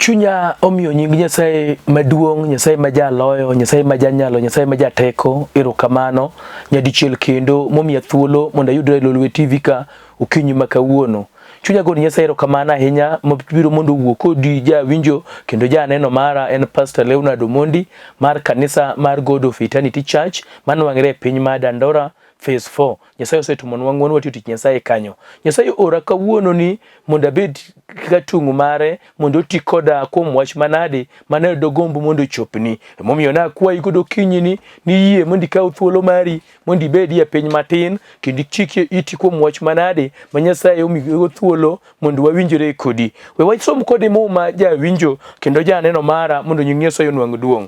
Chunya omiyo nying Nyasaye maduong', Nyasaye ma jaloyo, Nyasaye ma janyalo, Nyasaye ma jateko erokamano nyadichiel kendo momiya thuolo mondo ayudre e Lolwe TV ka okinyi ma kawuono. Chunya goni Nyasaye erokamano ahinya mabiro mondo owuo kodi jawinjo kendo janeno mara en Pastor Leonard Omondi mar kanisa mar God of Eternity Church manwang're e piny mar Dandora Phase 4. Nyasaye osetumonwa ng'wono watiyo tich Nyasaye kanyo. Nyasaye ora kawuono ni mondo abed kaka tung' mare mondo oti koda kuom wach manade mane dogomb mondo ochopni. Emomiyo nakwayi godo okinyini ni yie mondo ikaw thuolo mari mondo ibedie e piny matin kendo ichikie iti kuom wach manade ma Nyasaye omiyigo thuolo mondo wawinjre kodi. We wasom kodi Muma jawinjo kendo janeno mara mondo nying Nyasaye onwang' duong'.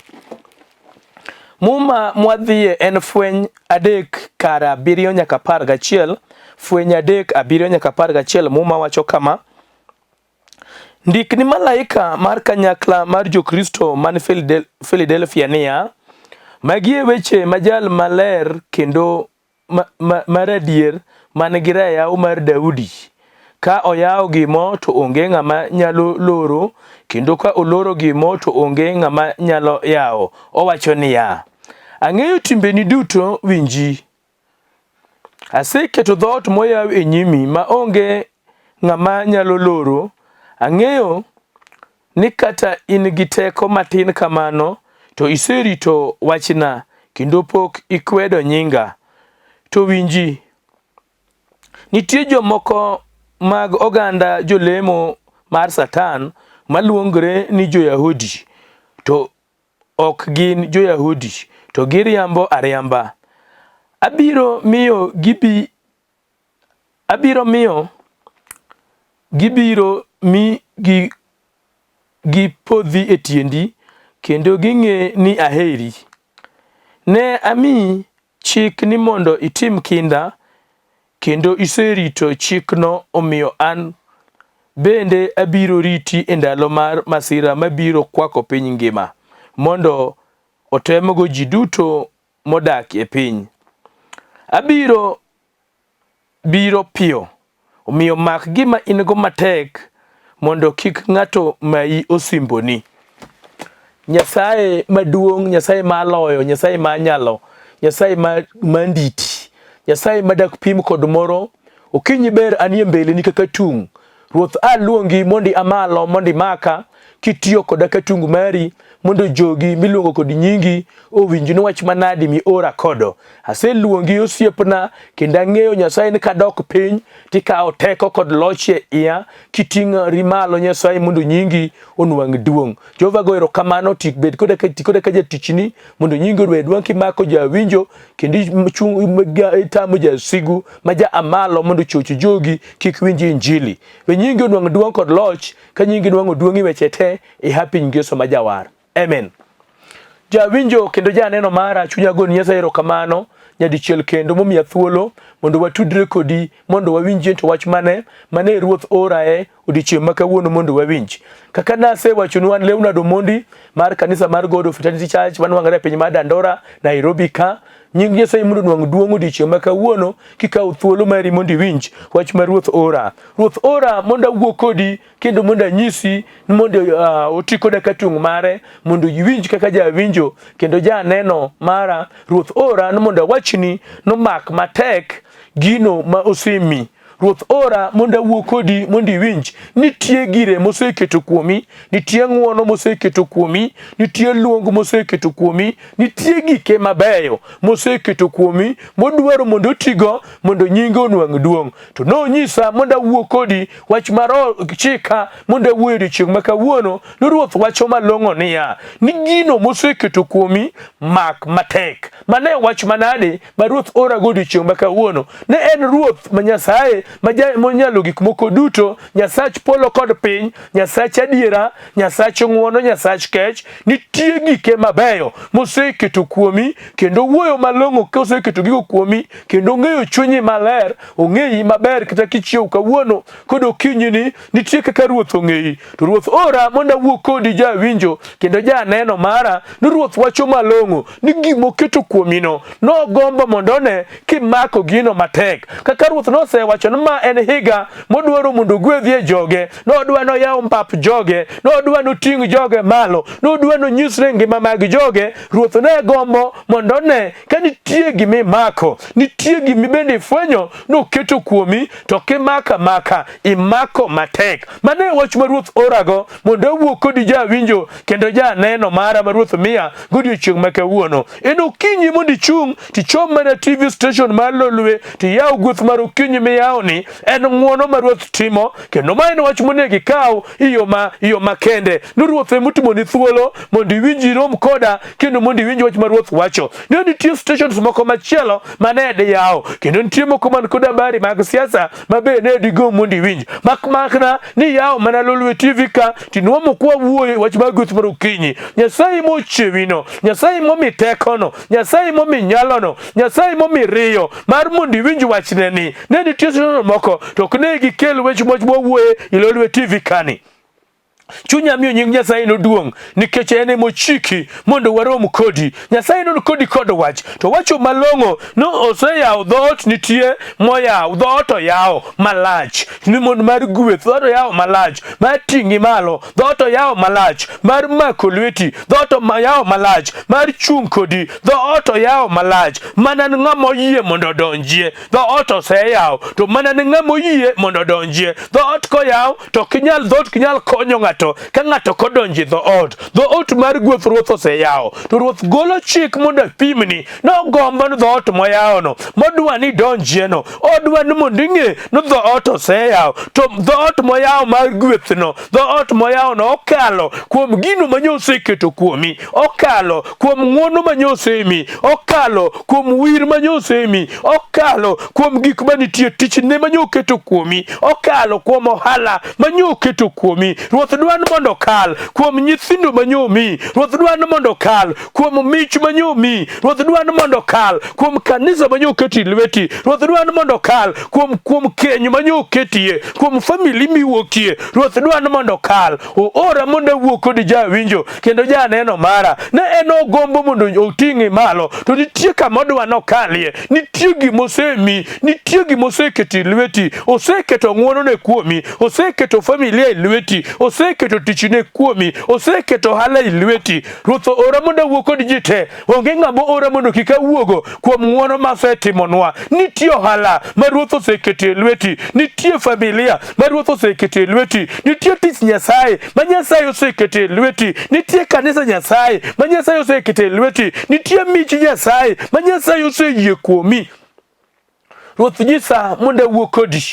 Muma mwadhiye en Fweny 3:7 nyaka 11. Fweny 3:7 nyaka 11 Muma wacho kama: Ndik ni malaika mar kanyakla mar Jokristo man Philadelphia niya, Magi e weche ma jal maler kendo maradier man gi rayaw mar Daudi. Ka oyawo gimo to onge ng'ama nyalo loro, kendo ka oloro gimo to onge ng'ama nyalo yawo. Owacho niya, Ang'eyo timbeni duto, winji. Aseketo dhoot moyaw e nyimi ma onge ng'ama nyalo loro. Ang'eyo ni kata in gi teko matin kamano, to iserito wachna kendo pok ikwedo nyinga. To winji, nitie jomoko mag oganda jolemo mar Satan maluongre ni jo-Yahudi, to ok gin jo-Yahudi, to giriambo ariamba. Abiro miyo gibiro mi gipodhi e tiendi kendo ging'e ni aheri. Ne amiyi chik ni mondo itim kinda kendo iserito chikno omiyo an bende abiro riti e ndalo mar masira mabiro kwako piny ngima mondo otemgo ji duto modak e piny. Abiro biro piyo, omiyo mak gima in-go matek mondo kik ng'ato mayi osimboni. Nyasaye maduong', Nyasaye maloyo, Nyasaye manyalo, Nyasaye manditi, Nyasaye madak pim kod moro. Okinyi ber anie mbeleni kaka tung'. Ruoth aluongi mondi amalo mondi maka kitiyo koda ka tung mari mondo jogi miluongo kod nyingi owinj ni wach manadi miora kodo. Aseluongi osiepna kendo ang'eyo Nyasaye ni kadok piny tikawo teko kod loch e iya kiting'ori malo Nyasaye mondo nyingi onwang' duong'. Jehova go erokamano tik bed koda ka ti koda ka jatichni mondo nyingi obed duong' kimako jawinjo kendo itamo jasigu ma ja amalo mondo ochoch jogi kik winj injili. We nyingi onwang' duong' kod loch ka nyingi nwang'o duong' e weche te e hapi nying Yesu ma jawar. Amen. Jawinjo kendo janeno mara chunya goni Nyasaye erokamano nyadichiel kendo momiya thuolo mondo watudre kodi mondo wawinjie to wach mane mane Ruoth orae odiechieng' ma kawuono mondo wawinj. Kaka nasewachonu an Leonard Omondi mar kanisa mar God of Eternity Church manwang'ore e piny mar Dandora, Nairobi ka. Nying Nyasaye mondo onwang' duong' odiechieng' ma kawuono kikawo thuolo mari mondo iwinj wach ma Ruoth ora. Ruoth ora mondo awuo kodi kendo mondo anyisi mondo oti koda ka tung' mare mondo iwinj kaka jawinjo kendo janeno mara. Ruoth ora ni mondo awachni nomak matek gino ma osemi. Ruoth ora mondo awuo kodi mondo iwinj nitie gire moseketo kuomi, nitie ng'wono moseketo kuomi, nitie luong moseketo kuomi, nitie gike mabeyo moseketo kuomi modwaro mondo otigo mondo nyinge onwang' duong'. To nonyisa mondo awuo kodi wach mar chika mondo awuo e odiechieng' ma kawuono ni Ruoth wacho malong'o niya ni gino moseketo kuomi mak matek. Mane wach manade ma Ruoth ora go odiechieng' ma kawuono? Ne en Ruoth ma Nyasaye ma monyalo gik moko duto, Nyasach polo kod piny, Nyasach adiera, Nyasach ng'wono, Nyasach kech. Nitie gike mabeyo moseketo kuomi kendo wuoyo malong'o koseketo gigo kuomi kendo ong'eyo chunyi maler, ong'eyi maber kata kichiew kawuono kod okinyini nitie kaka Ruoth ong'eyi. To Ruoth ora mondo awuo kodi jawinjo kendo janeno mara ni Ruoth wacho malong'o ni gimoketo kuomino nogombo mondo one kimako gino matek. Kaka Ruoth nosewacho ni ma en higa modwaro mondo ogwedhie joge, nodwa noyaw mbap joge, nodwa noting' joge malo, nodwa nonyisre ngima mag joge. Ruoth ne gombo mondo one ka nitie gima imako, nitie gima bende ifwenyo noketo kuomi, to kimako amaka, imako matek. Mano e wach ma Ruoth orago mondo awuo kodi jawinjo kendo janeno mara ma Ruoth miya godiechieng' ma kawuono. En okinyi mondo ichung' tichom mana TV station mar Lolwe tiyaw gweth mar okinyi miyawoni en ng'wono ma Ruoth timo kendo ma en wach monego ikaw e yo ma e yo makende ni Ruoth emotimoni thuolo mondo iwinj irom koda kendo mondo iwinj wach ma Ruoth wacho. Ne nitie stations moko machielo mane diyawo kendo nitie moko man kod habari mag siasa ma be ne digo mondo iwinj mak makna ni yawo mana Lolwe TV ka tinwamo kwa wuoyo wach mag gweth mar okinyi. Nyasaye mochewino, Nyasaye momi tekono, Nyasaye momi nyalono, Nyasaye momi riyo mar mondo iwinj wachne ni ne nitie sitano moko to ok ne gikel wech moch mwawuoye i Lolwe TV kani. Chunya miyo nying Nyasaye noduong' nikech en emochiki mondo warom kodi. Nyasaye non kodi kod wach, to wacho malong'o no oseyawo dhoot nitie moyaw, dhoot oyawo malach ni mondo mar gweth, dhoot oyawo malach mar ting'i malo, dhoot oyawo malach mar mako lweti, dhoot oyawo malach mar chung' kodi, dhoot oyawo malach mana ni ng'ama oyie mondo odonjie. Dhoot oseyaw to mana ni ng'ama oyie mondo odonjie. Dhoot koyaw to ok inyal dhoot ok inyal konyo ng'ato ka ng'ato ok odonjo e dhoot. Dhoot mar gweth ruoth oseyawo to ruoth golo chik mondo apimni nogombo ni dhoot moyawono modwa ni idonjieno odwa ni mondo ing'e ni dhoot oseyaw to dhoot moyawo mar gwethno dhoot moyawono okalo kuom gino ma nyoseketo kuomi okalo kuom ng'wono ma nyosemi okalo kuom wir ma nyosemi okalo kuom gik manitie tichne ma nyoketo kuomi okalo kuom ohala ma nyoketo kuomi ruoth dwa ni mondo okal kuom nyithindo ma nyomi ruoth dwa ni mondo okal kuom mich ma nyomi ruoth dwa ni mondo okal kuom kanisa ma nyoketo e lweti ruoth dwa ni mondo okal kuom kuom keny ma nyoketie kuom famili miwuokie ruoth dwa ni mondo okal oora mondo awuo kodi jawinjo kendo janeno mara ne en ogombo mondo oting'i malo to nitie kama odwa nokalie nitie gima osemi nitie gima oseketo e lweti oseketo ng'wonone kuomi oseketo familia e lweti oseketo tichne kuomi oseketo ohala e lweti ruoth oora mondo awuo kod ji te onge ng'ama oora mondo kik awuogo kuom ng'wono ma osetimonwa nitie ohala ma ruoth oseketo e lweti nitie familia ma ruoth oseketo e lweti nitie tich nyasaye ma nyasaye oseketo e lweti nitie kanisa nyasaye ma nyasaye oseketo e lweti nitie mich nyasaye ma nyasaye oseyie kuomi Ruoth nyisa mondo awuo kodi.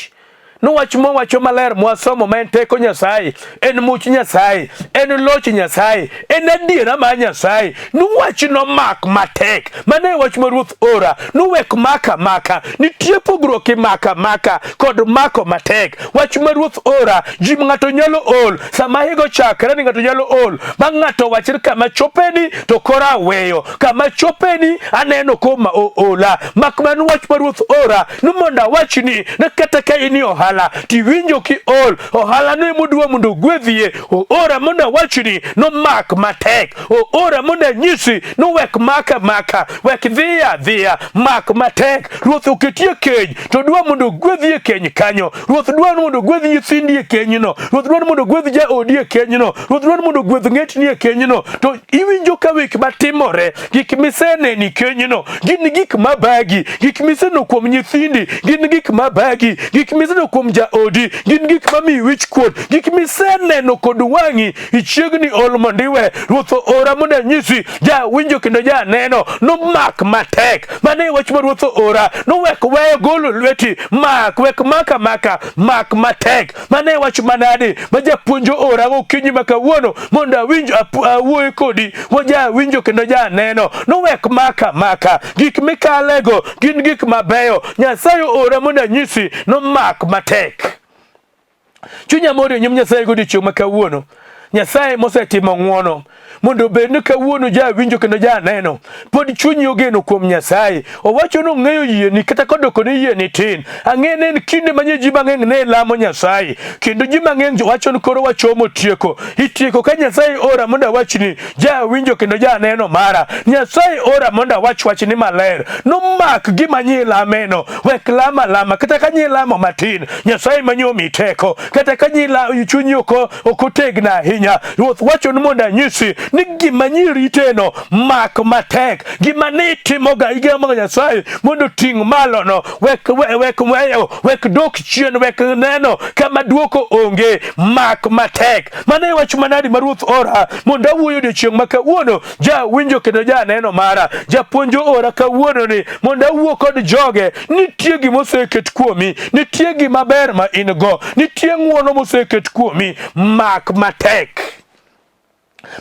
Nowach mowacho maler mwasomo ma en teko Nyasaye, en much Nyasaye, en loch Nyasaye, en adiera mar Nyasaye. Nuwach nomak matek. Mano e wach ma Ruoth ora. Nuwek maka maka. Nitie pogruok e maka maka kod mako matek. Wach ma Ruoth ora, ji ng'ato nyalo ol. Sama higa ochakre ni ng'ato nyalo ol. Ma ng'ato wach kama chopeni to koro aweyo. Kama chopeni aneno koma oola. Mak mana wach ma Ruoth ora ni mondo awachni ni kata ka in e ohala tiwinjo kiol, ohala no emodwa mondo ogwedhie. Oora mondo awachni nomak matek. Oora mondo anyisi ni wek maka maka, wek dhiyo adhiya, mak matek. Ruoth oketie keny to dwa mondo ogwedhi e keny kanyo. Ruoth dwa ni mondo ogwedh nyithindi e kenyno. Ruoth dwa ni mondo ogwedh jaodi e kenyno. Ruoth dwa ni mondo ogwedh ng'etni e kenyno. To iwinjo ka wek matimore, gik miseneno e kenyno gin gik mabagi, gik miseneno kuom nyithindi gin gik mabagi, gik miseneno kuom jaodi gin gik mamiyi wichkuot, gik miseneno kod wang'i ichiegni ol mondo iwe. Ruoth oora mondo anyisi jawinjo kendo janeno nomak matek. Mano e wach ma Ruoth oora, nowek weyo golo lweti, mak, wek maka maka, mak matek. Mano e wach manade ma japuonj oora gokinyi ma kawuono mondo awinj awuoye kodi wa jawinjo kendo janeno nowek maka maka. Gik mikalego gin gik mabeyo. Nyasaye oora mondo anyisi nomak matek. Chunya mor e nyim Nyasaye godiechieng' ma kawuono. Nyasaye mosetimo ng'wono, Mondo obed ni kawuono jawinjo kendo janeno pod chunyi ogeno kuom Nyasaye. Owacho ni ong'eyo yieni kata kodoko ni yieni tin. Ang'e ni en kinde ma ji mang'eny ne lamo Nyasaye kendo ji mang'eny wacho ni koro wachomo tieko. Itieko ka Nyasaye ora mondo awachni jawinjo kendo janeno mara. Nyasaye ora mondo awach wachni maler. Nomak gima nyi lameno. Wek lama lama kata ka nyi lamo matin. Nyasaye manyo mi teko kata ka nyi chunyi ok ok otegno ahinya. Ruoth wacho ni mondo anyisi ni gima nyiriteno mak matek, gima nitimoga igamo Nyasaye mondo oting' malono, wek wek weyo, wek dok chien, wek neno kama duoko onge, mak matek. Mano e wach manadi ma Ruoth ora mondo awuoyo odiechieng' ma kawuono. Jawinjo kendo janeno mara, japuonj ora kawuono ni mondo awuo kod joge. Nitie gima oseket kuomi, nitie gima ber ma in go, nitie ng'wono moseket kuomi, mak matek.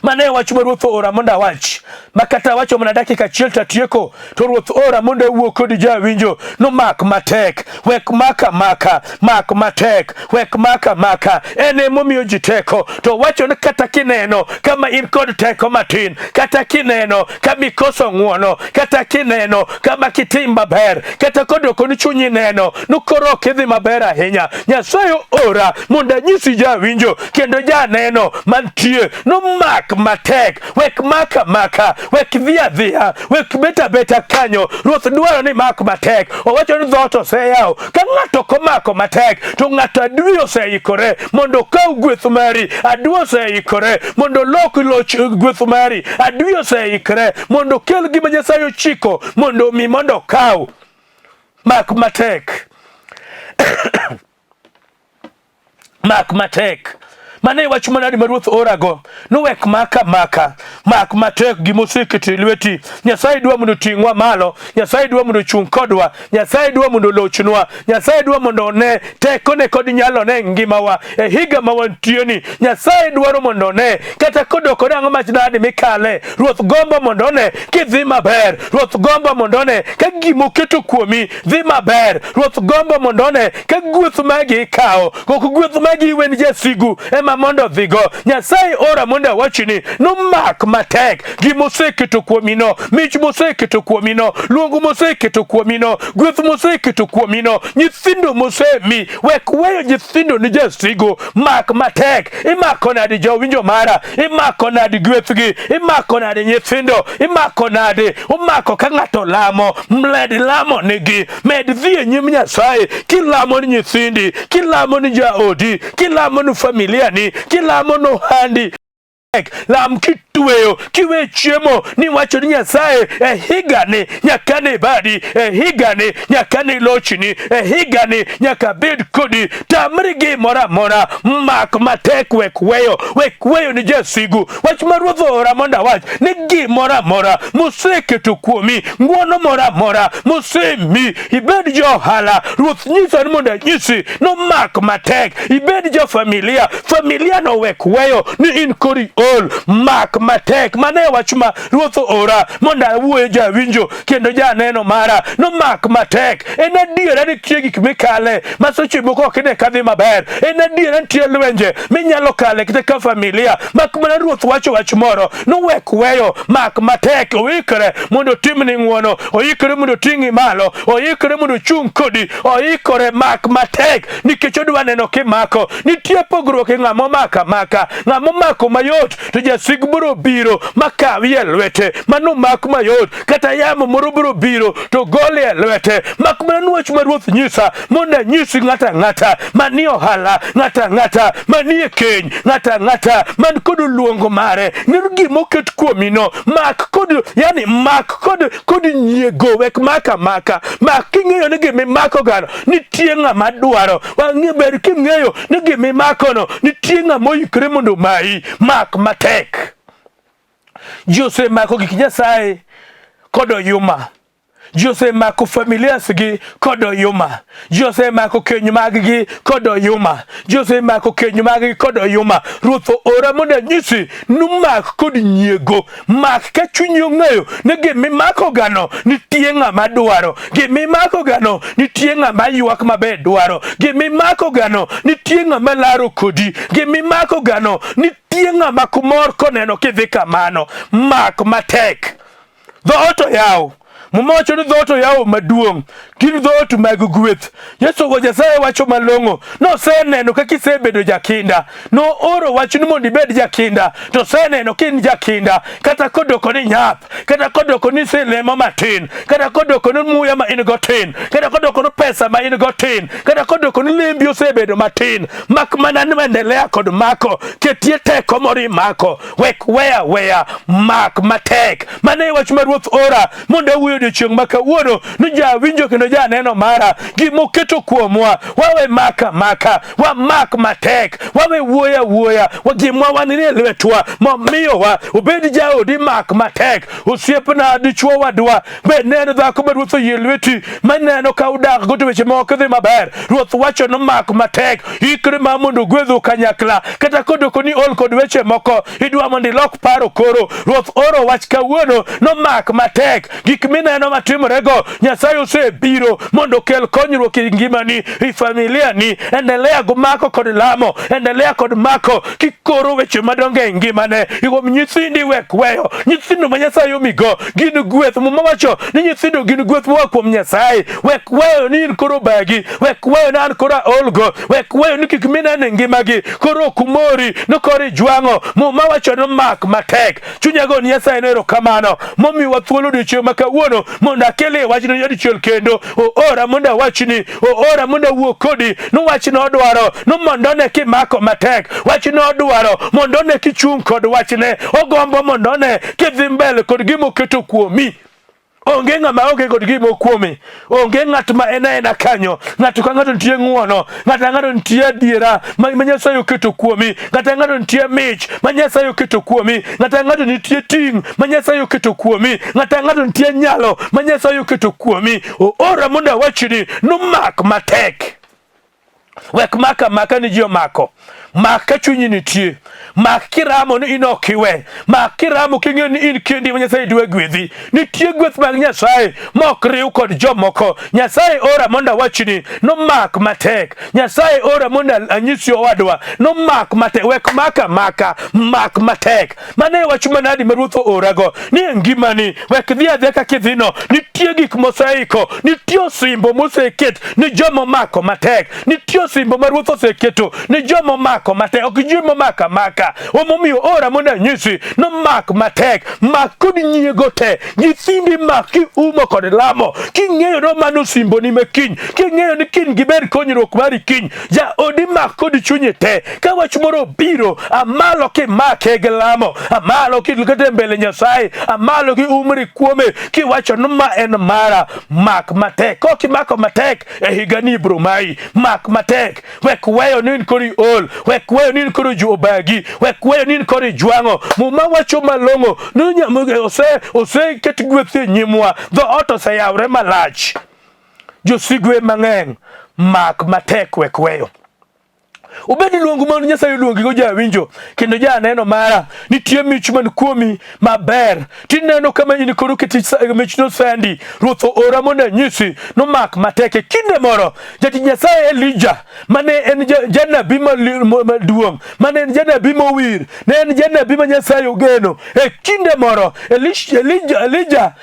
Mano e wach ma Ruoth ora mondo awach, ma kata awacho mana dakika achiel to atieko, to Ruoth ora mondo awuo kodi jawinjo, nomak matek, wek maka maka, mak matek, wek maka maka. En emomiyo ji teko, to wacho ni kata kineno kama in kod teko matin, kata kineno kama ikoso ng'uono, kata kineno kama kitim maber, kata kodoko ni chunyi neno ni koro ok idhi maber ahinya, Nyasaye ora mondo anyisi jawinjo kendo janeno mantie nomak matek, wek maka maka, wek dhi adhiya, wek bet abeta kanyo. Ruoth dwaro ni mak matek. Owacho ni dhoot oseyaw. Ka ng'ato ok omako matek, to ng'ato adwi oseikore mondo okaw gweth mari. Adwi oseikore mondo olok loch gweth mari. Adwi oseikore mondo okel gima Nyasaye ochiko mondo omi mondo okaw. Mak matek. Mak matek. Mano e wach manadi ma Ruoth orago. Nowek maka maka. Mak matek gima oseketo e lweti. Nyasaye dwa mondo oting'wa malo. Nyasaye dwa mondo ochung' kodwa. Nyasaye dwa mondo olochnwa. Nyasaye dwa mondo one tekone kod nyalone e ngimawa. E higa ma wantieni, Nyasaye dwaro mondo one kata kodoko nang'o machnadi mikale. Ruoth gombo mondo one kidhi maber. Ruoth gombo mondo one ka gima oketo kuomi dhi maber. Ruoth gombo mondo one ka gweth magi ikawo, ok gweth magi iweni jasigu ema mondo odhigo. Nyasaye ora mondo awachni nomak matek gima oseketo kuomino, mich moseketo kuomino, luong moseketo kuomino, gweth moseketo kuomino, nyithindo mosemi. Wek weyo nyithindo ni jasigu, mak matek. Imako nadi jowinjo mara? Imako nadi gwethgi? Imako nadi nyithindo? Imako nadi? Umako ka ng'ato lamo, med lamo nigi, med dhi e nyim Nyasaye kilamo ni nyithindi, kilamo ni jaodi, kilamo ni familia ni, kilamo ni ohandi. Lam kitweyo, kiwe chiemo ni wacho ni Nyasaye e higani nyaka ne badi, e higani nyaka ne lochni, e higani nyaka bed kodi. Tamri gimoro amora, mak matek, wek weyo, wek weyo ni jasigu. Wach ma Ruoth oora mondo awach ni gimoro amora moseketo kuomi, ng'wono moro amora mosemi, ibed ja ohala, Ruoth nyisa ni mondo anyisi nomak matek, ibed ja familia, familia no wek weyo ni in kori ol, mak matek. Mano e wach ma Ruoth oora mondo awuoye jawinjo kendo janeno mara, nomak matek. En adiera ni nitie gik mikale ma seche moko ok ine ka dhi maber. En adiera nitie lwenje minyalo kale kata ka familia, mak mana Ruoth wacho wach moro nowek weyo, mak matek, oikre mondo otimni ng'wono, oikre mondo oting'i malo, oikre mondo ochung' kodi, oikore, mak matek nikech odwa neno kimako. Nitie pogruok e ng'ama omako amaka, ng'ama omako mayot to jasik biro biro makawi e lwete, mano mak mayot, kata yamo moro biro biro to gole e lwete. Mak mana ni wach ma Ruoth nyisa mondo anyisi ng'ato ang'ata manie ohala, ng'ato ang'ata manie keny, ng'ato ang'ata man kod luongo mare, ni gima oket kuomino mak kod, yani mak kod kod nyiego, wek mak amaka, mak king'eyo ni gima imako gano nitie ng'ama dwaro. Wang'e ber king'eyo ni gima imakono nitie ng'ama oikre mondo omayi, mak matek. Ji osemako gik Nyasaye kod oyuma. Ji osemako familias gi kod oyuma. Ji osemako keny maggi kod oyuma. Ji osemako keny maggi kod oyuma. Ruoth oora mondo anyisi numak kod nyiego. Mak ka chunyi ong'eyo ni gimimako gano nitie ng'ama dwaro. Gimimako gano nitie ng'ama ywak maber dwaro. Gimimako gano nitie ng'ama laro kodi. Gimimako gano nitie ng'ama kumor koneno kidhi kamano. Mak matek. Dhoot oyaw. Muma wacho ni dhoot oyaw maduong', gin dhoot mag gweth. Yesu go Nyasaye wacho malong'o, noseneno kaka isebedo jakinda. Nooro wach ni mondo ibed jakinda, to oseneno ka in jakinda, kata kodoko ni nyap, kata kodoko ni iselemo matin, kata kodoko ni muya ma in go tin, kata kodoko ni pesa ma in go tin, kata kodoko ni lembi osebedo matin, mak mana ni endelea kod mako, ketie teko moro imako. Wek weya weya, mak matek. Mano e wach ma Ruoth ora mondo awuoyo odiechieng' ma kawuono ni jawinjo kendo janeno mara, gimoketo kuomwa wawe maka maka, wamak matek, wawe wuoya wuoya, gimwa wan ni e lwetwa momiyowa obed jaodi, mak matek. Osiepna, dichuo wadwa, be neno dhako ma Ruoth oyie lweti, maneno ka udak go to weche moko dhi maber. Ruoth wacho no mak matek, ikri ma mondo ogwedhu kanyakla, kata kodoko ni ol kod weche moko, idwa mondo ilok paro koro. Ruoth oro wach kawuono nomak matek. Gik mineno matimorego, Nyasaye osebiro mondo okel konyruok e ngimani, e familia ni. Endelea go mako kod lamo, endelea kod mako kikoro weche madongo e ngimane. Kuom nyithindi wek weyo, nyithindo ma Nyasaye omigo gin gweth. Muma wacho ni nyithindo gin gweth moa kuom Nyasaye. Wek weyo ni in koro bagi, wek weyo ni an koro aolgo, wek weyo ni kik mineno e ngimagi koro ok umori ni koro ijwang'o. Muma wacho ni mak matek. Chunya go ni Nyasaye no erokamano momiwa thuolo odiechieng' ma kawuono mondo akelie wachno nyadichiel kendo. Oora mondo awachni, oora mondo awuo kodi ni wachno odwaro ni mondo one kimako matek. Wachno odwaro mondo one kichung' kod wachne. Ogombo mondo one kidhi mbele kod gima oketo kuomi. Onge ng'ama onge kod gima okuomi. Onge ng'at ma en aena kanyo. Ng'ato ka ng'ato nitie ng'uono. Ng'ato ka ng'ato nitie adiera ma Nyasaye oketo kuomi. Ng'ato ka ng'ato nitie mich ma Nyasaye oketo kuomi. Ng'ato ka ng'ato nitie ting' ma Nyasaye oketo kuomi. Ng'ato ka ng'ato nitie nyalo ma Nyasaye oketo kuomi. Oora mondo awachni nomak matek. Wek maka amaka ni ji omako. Mak ka chunyi nitie. Mak kiramo ni in ok iwe. Mak kiramo king'eyo ni in kendi ma Nyasaye dwa gwedhi. Nitie gweth mag Nyasaye ma ok riw kod jomoko. Nyasaye ora mondo awachni nomak matek. Nyasaye ora mondo anyisi owadwa nomak matek. Wek maka maka, mak matek. Mano e wach manadi ma Ruoth oorago ni e ngimani wek dhi adhiya kaka idhino. Nitie gik moseiko, nitie osimbo moseket ni joma omako matek, nitie osimbo ma Ruoth oseketo ni joma omako matek, ok ji momako amaka. Omomiyo ora mondo anyisi nomak matek, mak kod nyiego te, nyithindi mak kiumo kod lamo, king'eyo no mano osimboni ma kiny, king'eyo ni kiny giber konyruok mari kiny, jaodi mak kod chunyi te. Ka wach moro obiro, amalo kimake gi lamo, amalo kikete mbele Nyasaye, amalo kiumri kuome, kiwacho ni ma en mara. Mak matek. Kok imako matek e higani ibiro mayi. Mak matek. Wek weyo ni in koro iol, wek weyo ni in koro ji obagi, wek weyo ni in koro ijwang'o. Muma wacho malong'o ni oseket gweth e nyimwa, dhoot oseyawre malach. Josigwe mang'eny mak matek wek weyo. Obed luong ma Nyasaye oluongigo jawinjo kendo janeno mara, nitie mich man kuomi maber. Tineno kama in koro keti michno sandi. Ruoth oora mondo anyisi nomak matek. E kinde moro jatich Nyasaye Elija mane en janabi maduong', mane en janabi mowir, ne en janabi ma Nyasaye ogeno. E kinde moro Elija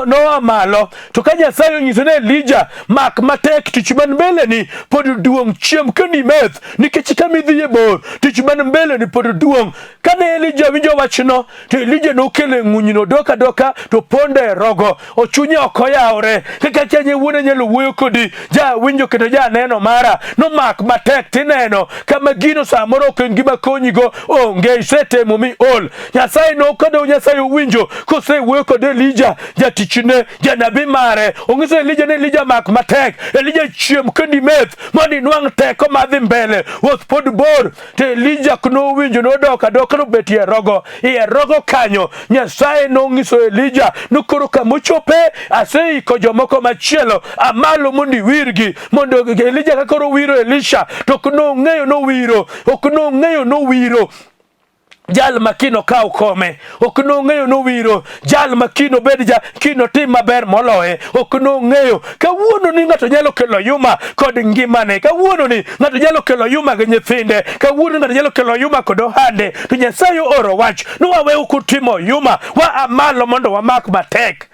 noa malo to ka Nyasaye onyiso ni Elija mak matek tich man mbeleni pod duong', chiem kendo imeth nikech kama idhiye bor, tich man mbeleni pod duong'. Kane Elija winjo wachno to Elija nokelo e ng'unyno dok adoka to pondo e rogo, ochunye ok oyawore kaka chenye wuone nyalo wuoyo kodi. Jawinjo kendo janeno mara nomak matek tineno kama gino samoro ok en gima konyigo onge, isetemo mi ol. Nyasaye nokado Nyasaye owinjo kosewuoyo kod Elija jatichne janabi mare, onyiso Elija ni Elija mak matek, Elija chiem kendo imeth mondo inwang' teko madhi mbele. mbele, wuoth pod bor. To Elija ok nowinjo, nodok adoka nobet e rogo. E rogo kanyo Nyasaye nong'iso Elija ni koro kama ochope aseiko jomoko machielo amalo mondo iwirgi mondo Elija ka koro wiro Elisha to ok nong'eyo nowiro ok nong'eyo nowiro jal ma kino kaw kome ok nong'eyo nowiro jal ma kino bed ja kino tim maber moloye ok nong'eyo kawuono ni ng'ato nyalo kelo yuma kod ngimane kawuono ni ng'ato nyalo kelo yuma gi nyithinde kawuono ng'ato nyalo kelo yuma kod ohande to Nyasaye ooro wach ni waweuru kutimo yuma wa amalo mondo wamak matek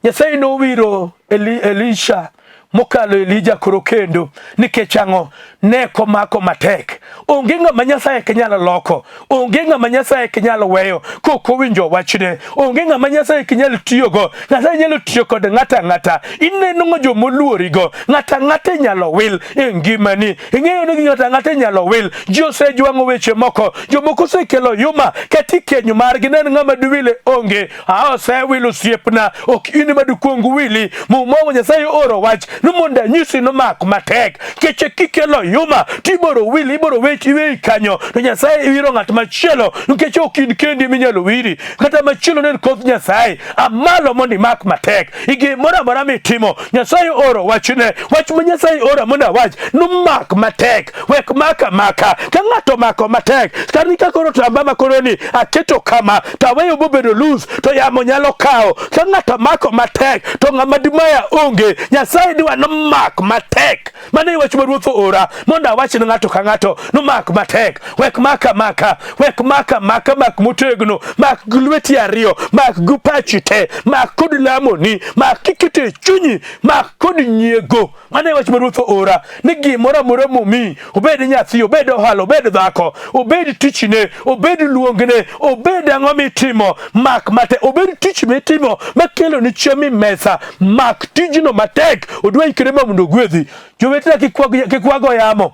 Nyasaye nowiro Eli, Elisha mokalo Elija koro kendo nikech ang'o ne komako matek onge ng'ama Nyasaye ok nyal loko onge ng'ama Nyasaye ok nyal weyo kok owinjo wachne onge ng'ama Nyasaye ok nyal tiyogo Nyasaye nyalo tiyo kod ng'ato ang'ata ineno ng'o jomoluorigo ng'ato ang'ata inyalo wil e ngimani ing'eyo ni ng'ato ang'ata inyalo wil ji osejwang'o weche moko jomoko osekelo yuma kata ikenyo margi ne en ng'ama diwile onge a osewil osiepna ok in ema dikwong wili muma Nyasaye oro wach ni mondo anyisi nomak matek keche kikelo yuma tiboro wili iboro wech iweyi kanyo to Nyasaye wiro ng'at machielo nikech ok in kendi minyalo wiri kata machielo ne en koth Nyasaye amalo mondo imak matek i gimoro amora mitimo Nyasaye oro wachne wach ma Nyasaye ora mondo awach nomak matek wek maka maka ka ng'ato mako matek kani ka koro tamba ma koro ni aketo kama to aweyo bobedo loose to yamo nyalo kawo ka ng'ato mako matek to ng'ama dimaya onge Nyasaye dwa nomak matek mano e wach ma ruoth oora mondo awach ne ng'ato ka ng'ato nomak matek wek maka maka wek maka maka mak motegno mak gi lweti ariyo mak gi pachi te mak kod lamoni mak kiketo e chunyi mak kod nyiego mano e wach ma ruoth oora ni gimoro amora momiyi obed nyathi obed ohala obed dhako obed tichne obed luongne obed ang'o mitimo mak matek obed tich mitimo makelo ni chiemo e mesa mak tijno matek odwa ikre ma mondo ogwedhi jowetena kik wago yamo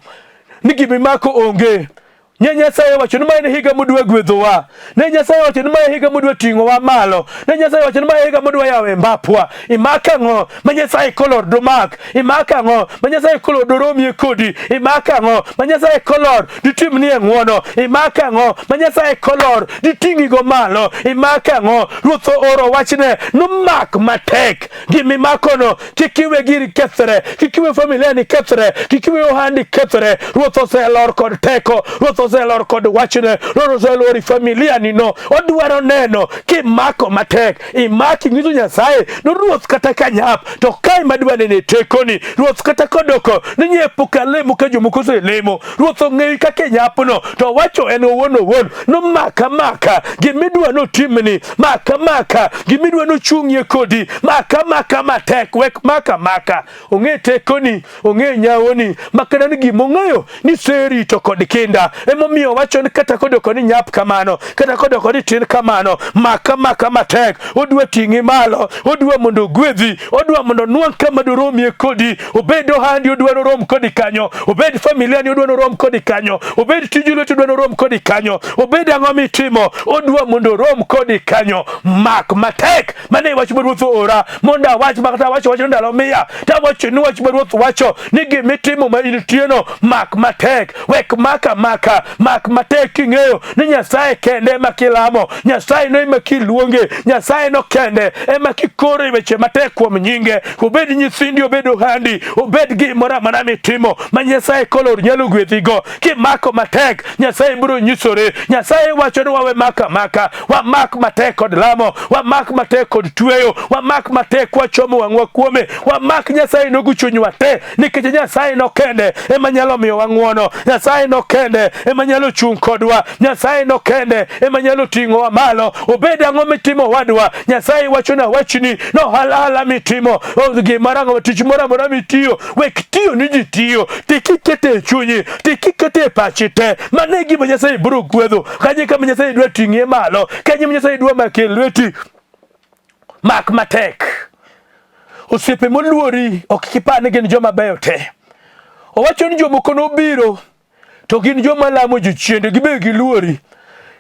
ni gimimako onge Ne Nyasaye owacho ni ma en higa modwa gwedhowa. Ne Nyasaye owacho ni ma en higa modwa ting'owa malo. Ne Nyasaye owacho ni ma en higa modwa yawo e mbapwa. Imak ang'o ma Nyasaye kolor domak? Imak ang'o ma Nyasaye kolor doromie kodi? Imak ang'o ma Nyasaye kolor ditimnie ng'wono? Imak ang'o ma Nyasaye kolor diting'igo malo? Imak ang'o? Ruoth ooro wachne nomak matek. Gimimakono kik iwe giri kethre, kik iwe familia ni kethre, kik iwe ohandi kethre. Ruoth oselor kod teko, Ruoth oselor kod wachne, Ruoth oselor i familia ni no. Odwaro neno kimako matek, imaki nyiso Nyasaye no Ruoth kata ka nyap to kae madwa nene tekoni. Ruoth kata kodoko ni nye pok alemo ka jomoko oselemo. Ruoth ong'eyi kaka inyapno to owacho en owuon owuon nomaka maka gimidwa notimni maka maka gimidwa nochung'ie kodi maka maka matek wek maka maka ong'e tekoni ong'e nyawoni makana ni gimong'eyo ni serito kod kinda emomiyo owacho ni kata kodoko ni nyap kamano kata kodoko ni tin kamano maka maka matek odwa ting'i malo odwa mondo ogwedhi odwa mondo onwang' kama doromie kodi obed ohandi odwa norom kodi kanyo obed familia ni odwa norom kodi kanyo obed tij lweti odwa norom kodi kanyo obed ang'o mitimo odwa mondo orom kodi kanyo mak matek mane wach ma ruoth oora mondo awach ma kata awacho wachno ndalo miya tawacho ni wach ma ruoth wacho ni gimitimo ma intieno mak matek wek maka maka mak matek king'eyo ni Nyasaye kende ema kilamo Nyasaye no ema kiluonge Nyasaye no kende ema kikoro e weche matek kuom nyinge obed nyithindi obed ohandi obed gimoro amora mitimo ma Nyasaye kolor nyalo gwedhigo kimako matek Nyasaye biro nyisore Nyasaye wacho ni wawe maka maka wamak matek kod lamo wamak matek kod tweyo wamak matek kwachomo wang'wa kuome wamak Nyasaye no gi chunywa te nikech Nyasaye no kende ema nyalo miyowa ng'wono Nyasaye no kende ema nyalo chung' kodwa Nyasaye no kende ema nyalo ting'owa malo obed ang'o mitimo wadwa Nyasaye wacho na wachni no ohala mitimo gimoro ang'o tich moro amora mitiyo wek tiyo ni ji tiyo tik ikete e chunyi tik ikete e pachi te mano e gima Nyasaye biro gwedho kanyo kama Nyasaye dwa ting'ie malo kanyo Nyasaye dwa make lweti mak matek osiepe moluori ok kipar ni gin joma beyo te owacho ni jomoko nobiro to gin joma lamo jochiende gibe giluori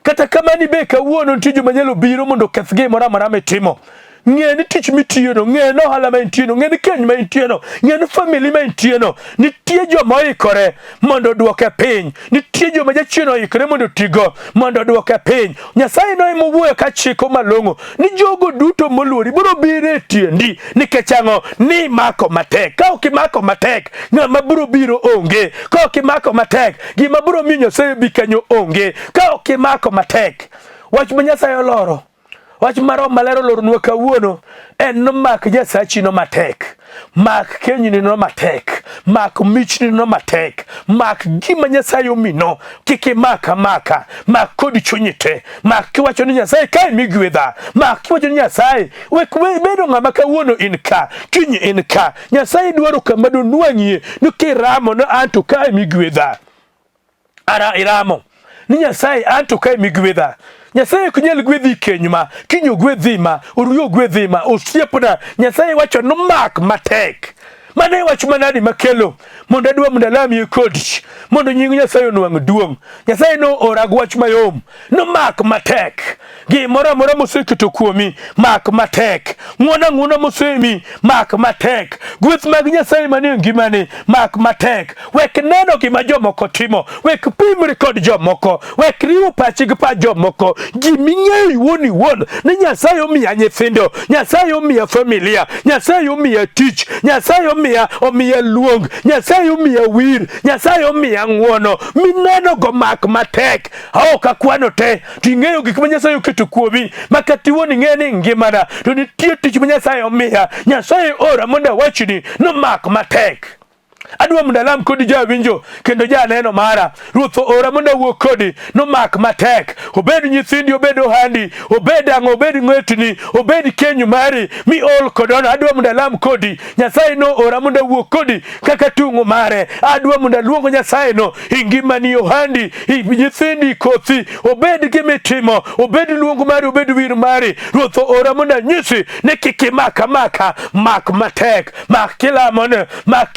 kata kamani be kawuono nitie joma nyalo biro mondo oketh gimoro amora mitimo. Ng'e ni tich mitiyono, ng'e ni ohala ma intieno, ng'e ni keny ma intieno, ng'e ni famili ma intieno, nitie joma oikore mondo oduoke piny, nitie joma jachien oikore mondo otigo mondo oduoke piny. Nyasaye no ema owuoyo ka chiko malong'o ni jogo duto moluori biro biro e tiendi nikech ang'o? Ni imako matek. Ka ok imako matek, ng'ama biro biro onge. Ka ok imako matek, gima biro miyo Nyasaye bi kanyo onge. Ka ok imako matek, wach ma Nyasaye oloro Wach ma Roho Maler oloronwa kawuono en no mak Nyasachi no matek, mak kenyni no matek, mak michni no matek, mak gima Nyasaye omino, kik imak amaka, mak kod chunyi te, mak kiwacho ni Nyasaye kae migwedha, mak kiwacho ni Nyasaye wek bedo ng'ama kawuono in ka, kiny in ka. Nyasaye dwaro kama donwang'ie ni kiramo no anto kae migwedha. Ara iramo ni Nyasaye anto kae migwedha. Nyasaye ok nyal gwedhi keny ma, kiny ogwedhi ma, oruyo ogwedhi ma, osiepna. Nyasaye wacho nomak matek. Mano e wach manadi makelo mondo adwa mondo alamie kodi mondo nying Nyasaye onwang' duong'. Nyasaye noora gi wach mayom nomak matek. Gimoro amora moseketo kuomi mak matek. Ng'wono ang'wona mosemi mak matek. Gweth mag Nyasaye manie ngimani mak matek. Wek neno gima jomoko timo, wek pimri kod jomoko, wek riwo pachi gi pach jomoko. Giming'eyo iwuon iwuon ni Nyasaye omiya nyithindo, Nyasaye omiya familia, Nyasaye omiya tich, Nyasaye omiya omiya luong, Nyasaye omiya wir, Nyasaye omiya ng'wono. Mineno go mak matek. Ok akwano te, to ing'eyo gik ma Nyasaye oketo kuomi, ma kata iwuon ing'eyo ni ngimana, to nitie tich ma Nyasaye omiya. Nyasaye ora mondo awachni nomak matek. Adwa mondo alam kodi jawinjo kendo janeno mara. Ruoth ora mondo awuo kodi nomak matek. Obed nyithindi, obed ohandi, obed ang'o, obed ng'etni, obed keny mari, mi ol kodono. Adwa mondo alam kodi. Nyasaye no ora mondo awuo kodi kaka tung'o mare. Adwa mondo aluong Nyasaye no i ngimani, ohandi, i nyithindi, kothi, obed gimitimo, obed luong mari, obed wir mari. Ruoth ora mondo anyisi ni kik imak amaka, mak matek. Mak kilamone, mak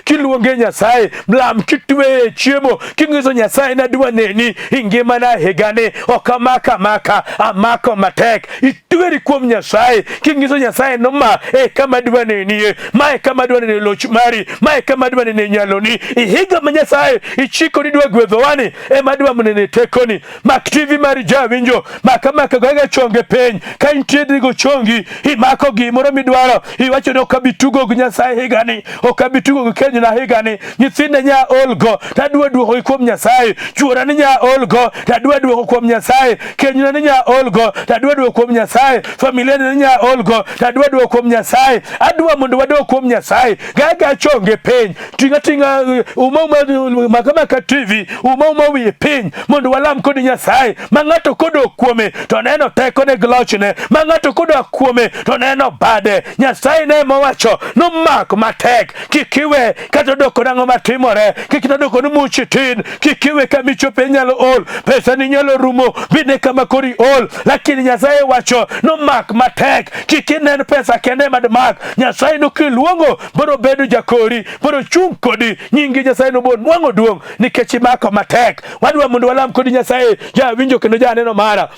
kiluonge Nyasaye, lam kitweye chiemo, kinyiso Nyasaye nadwa neni i ngimana higani, ok amaka amaka, amako matek. Itweri kuom Nyasaye, kinyiso Nyasaye no ma e kama adwa nenie, ma e kama adwa nenie loch mari, ma e kama adwa nenie nyaloni. I higa ma Nyasaye ichiko ni dwa gwedhowani, ema adwa nene tekoni. Mak TV mari jawinjo, mak amaka goga chonge piny, ka intie dhigo chongi, imako gimoro midwaro, iwacho ni ok abi tugo gi Nyasaye higani, ok abi tugo gi kenyna higani, nyithinda nya olgo, tadwa duokogi kuom Nyasaye, chuora ni nya olgo, tadwa duoko kuom Nyasaye, kenyna ni nya olgo, tadwa duoko kuom Nyasaye, familia ni nya olgo, tadwa duoko kuom Nyasaye, adwa mondo wadog kuom Nyasaye, gaga chonge piny, Tinga tinga uma uma maka maka TV uma uma wiye piny mondo walam kod Nyasaye ma ng'ato kodok kuome to neno tekone gi lochne ma ng'ato kodok kuome to neno bade. Nyasaye ne mowacho nomak matek kik iwe kata odoko nang'o matimore kik odoko ni muchi tin kik iwe kama ichope inyalo ol pesa ni nyalo rumo bine kama kori ol lakini Nyasaye wacho nomak matek kik inen pesa kende madmak Nyasaye nokiluongo biro bedo jakori, biro chung' kodi, nyingi Nyasaye nobo nwang'o duong' nikech imako matek. Wadwa mondo walam kodi Nyasaye, jawinjo kendo janeno mara.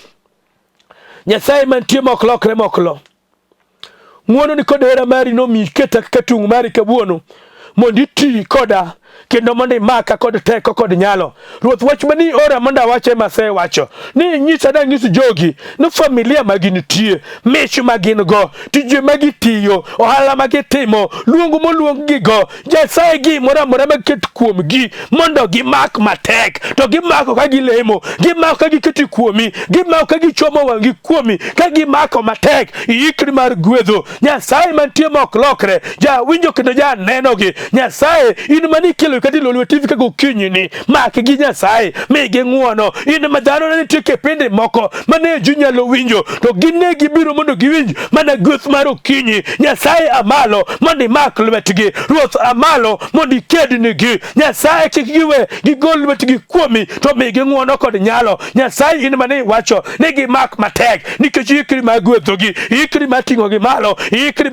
Nyasaye mantie mok lokre mok lo. Ng'wono ni kod hera mari nomi keta kaka tung' mari kawuono mondo iti koda kendo mondo imaka kod teko kod nyalo. Ruoth wach mani ora mondo awach ema asewacho ni inyisa dang'is jogi ni familia ma gintie, mich ma gin go, tije ma gitiyo, ohala ma gitimo, luong moluong-gigo, Nyasaye gimoro amora maket kuomgi mondo gimak matek, to gimako ka gilemo, gimako ka giketo kuomi, gimako ka gichomo wang'gi kuomi, ka gimako matek, iikri mar gwedho. Nyasaye mantie ma ok lokre, jawinjo kendo janenogi. Nyasaye in mane ikelo kata ilolwe TV kaka okinyini, mak gi Nyasaye, migi ng'uono. In ma dhano ne nitie kipindi moko mane ji nyalo winjo, to gin ne gibiro mondo giwinj mana gweth mar okinyi. Nyasaye amalo mondo imak lwetgi, Ruoth amalo mondo ikednigi. Nyasaye kik giwe gigol lwetgi kuomi, to migi ng'uono kod nyalo. Nyasaye in mane iwacho ni gimak matek, nikech iikri mar gwedhogi, iikri mar ting'ogi malo, iikri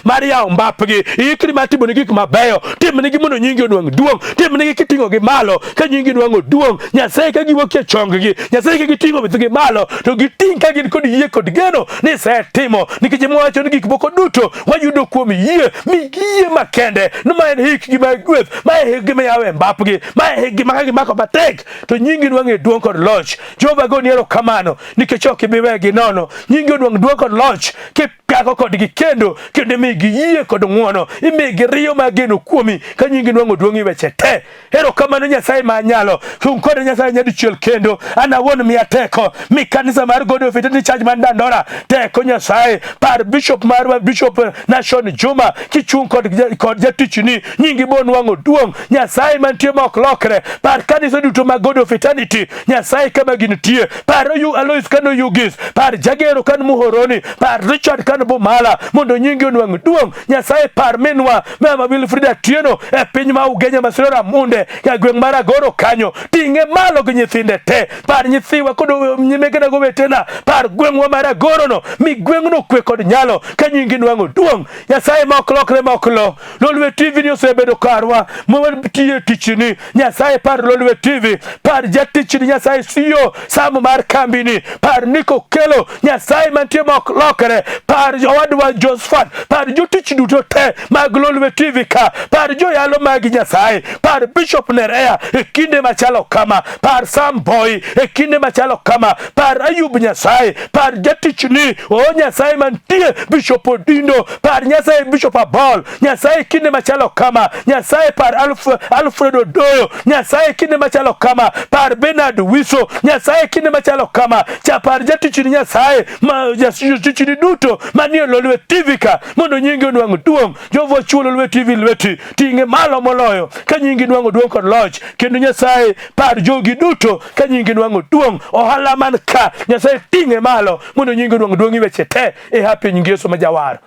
mar yawo mbapgi, iikri mar timonegi gik mabeyo. Timnegi mondo nyingi onwang' duong'. duong'. Timnegi kiting'ogi malo ka nyingi nwang'o duong'. Nyasaye ka giwuok e chonggi, Nyasaye ka giting'o bethgi malo, to giting' ka gin kod yie kod geno ni isetimo, nikech mwacho ni gik moko duto wayudo kuom yie. Mi yie makende ni ma en hikgi mag gweth, ma en hikgi miyawo e mbapgi, ma en hikgi ma ka gimako matek to nyingi nwang'e duong' kod loch. Jehova goni erokamano nikech ok ibi wegi nono. Nyingi onwang' duong' kod loch kipako kodgi kendo kendo imigi yie kod ng'wono, imigi riyo mar geno kuomi ka nyingi nwang'o duong' e weche te. Erokamano Nyasaye ma nyalo. Chung kode Nyasaye nyadichiel kendo. An awuon miya teko. Mi kanisa mar God of Eternity Church man Dandora teko Nyasaye. Par bishop marwa Bishop Nashon Juma kichung' kod, kod jatichni nyingi bo nwang'o duong'. Nyasaye mantie ma ok lokre. Par kanisa duto mag God of Eternity. Nyasaye kama gintie. Par Oyu Alois kan Oyugis. Par Jagero kan Muhoroni. Par Richard kan Bomala mondo nyingi onwang' duong'. Nyasaye par minwa mama Wilfrida Atieno e piny ma Ugenya Masiro Ramunde e gweng' mar Agoro kanyo ting'e malo gi nyithinde te par nyithiwa kod nyimegena gowetena par gweng'wa mar Agoro no mi gweng'no kwe kod nyalo ka nyingi nwang'o duong' Nyasaye ma ok lokre ma ok lo Lolwe TV ni osebedo karwa mawatiye tichni Nyasaye par Lolwe TV par jatichni Nyasaye siyo samo mar kambini par Niko Kelo Nyasaye mantie ma ok lokre par owadwa Josephat par jotich duto te mag Lolwe TV ka par joyalo mag Nyasaye par Bishop Nerea e kinde machalo kama par Sam Boy e kinde machalo kama par Ayub Nyasaye par jatichni o Nyasaye mantie Bishop Odindo par Nyasaye Bishop Abol Nyasaye kinde machalo kama Nyasaye par Alf, Alfred Odoyo Nyasaye kinde machalo kama par Bernard Wiso Nyasaye kinde machalo kama cha par jatichni Nyasaye ma jatichni duto manie Lolwe TV ka mondo nyingi onwang' duong' Jehova chiwo Lolwe TV lweti ting'e malo moloyo ka nyingi nwang'o duong' kod loch kendo Nyasaye par jogi duto ka nyingi nwang'o duong' ohala man ka Nyasaye ting'e malo mondo nyingi onwang' duong' e weche te e hapi nying Yesu ma jawar.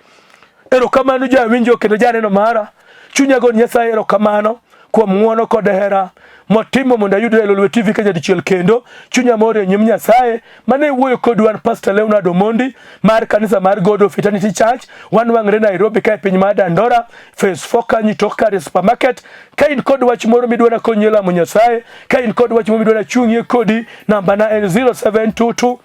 Erokamano jawinjo kendo janeno mara. Chunya go Nyasaye erokamano kuom ng'wono kod hera motimo mondo ayudre e Lolwe TV ka nyadichiel kendo. Chunya mor e nyim Nyasaye. Mane wuoyo kodu an Pastor Leonard Omondi mar kanisa mar God of Eternity Church. Wanwang're Nairobi ka e piny mar Dandora, Phase 4 kanyo tok kar supermarket. Ka in kod wach moro midwa nakonyi e lamo Nyasaye, ka in kod wach moro midwa nachung'ie kodi, namba na en 0722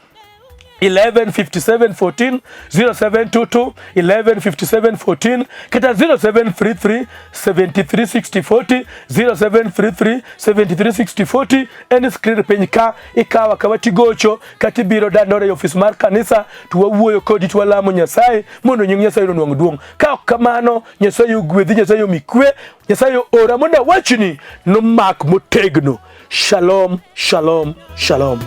11 57 14 0722 11 57 14 kata 0733 73 60 40 0733 73 60 40 en screen piny ka ikawa akawa tigocho kata ibiro dandore e ofis mar kanisa to wawuoyo kodi to walamo Nyasaye mondo nying Nyasaye onwang' duong'. Ka ok kamano Nyasaye ogwedhi, Nyasaye omi kwe, Nyasaye oora mondo awachni nomak motegno. Shalom, shalom, shalom.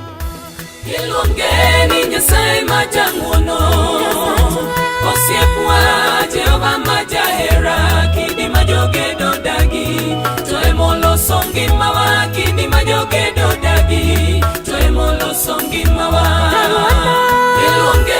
Iluonge ni Nyasaye ma jang'wono, osiepwa.